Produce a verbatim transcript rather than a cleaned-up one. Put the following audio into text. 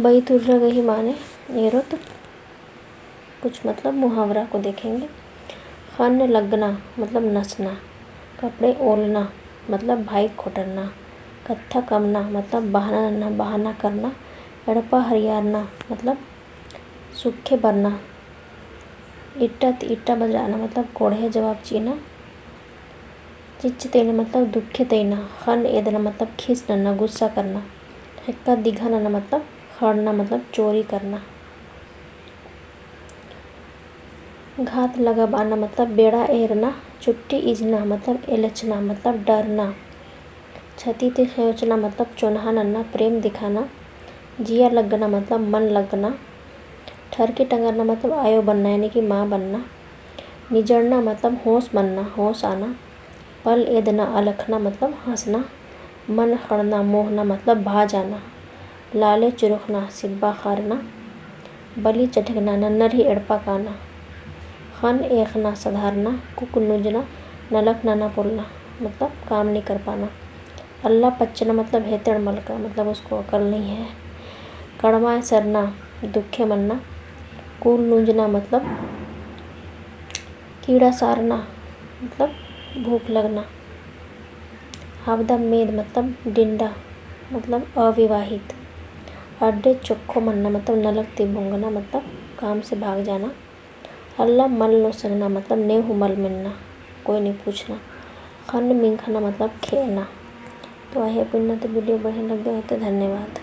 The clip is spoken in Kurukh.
बई तुर्रा गही माने एरोत कुछ मतलब मुहावरा को देखेंगे। ख़न्न लगना मतलब नसना, कपड़े ओलना मतलब भाई खोटरना, कत्था कमना मतलब बहाना नन्ना, बहाना करना, एड़पा हरियारना मतलब सुखे बरना, इट्टा ती इट्टा बजराना मतलब कोड़हे जवाब चिअना, चिच्च तइना मतलब दुखे तइना, ख़न्न एदना मतलब खीस नन्ना, गुस्सा करना, हेक्का दिघा नन्ना मतलब ख़ड़ना मतलब चोरी करना। घात लगाबअना मतलब बेड़ा एरना, चुट्टी इजना मतलब एलचना मतलब डरना, छती ती ख़ेंवचना मतलब चोन्हा नन्ना, प्रेम दिखाना, जिया लगना मतलब मन लगना, ठरकी टंगरना मतलब आयो बनना यानी कि माँ बनना, निजड़ना मतलब होश मनना, होश आना, पल एदना अलखना मतलब हँसना, मन ख़ड़ना मोहना मतलब भा जाना, लाले चुरुखना सिब्बा ख़ारना, बली चढ़गना नन्नर ही एड़पा काना, ख़न्न एख़ना सधारना, कुक नुंजना नलख नना पोलना मतलब काम नी कर पाना, अल्ला पच्चना मतलब हेतड़ मलका मतलब उसको अकल नहीं है, कड़माय सरना दुखे मन्ना, कूल नुंजना मतलब कीड़ा सारना मतलब भूख लगना, हाबदा मेद मतलब डिंडा मतलब अविवाहित, अड्डे चोखो मन्ना मतलब नलख ती भुंगना मतलब काम से भाग जाना, अल्ला मल नोसगना मतलब ने हूँ मल मेन्ना, कोई नहीं पूछना, ख़न्न मिंख़ना मतलब खेअना। तो आई hope इन्ना ती video बढ़िया लग्गे होते। धन्यवाद।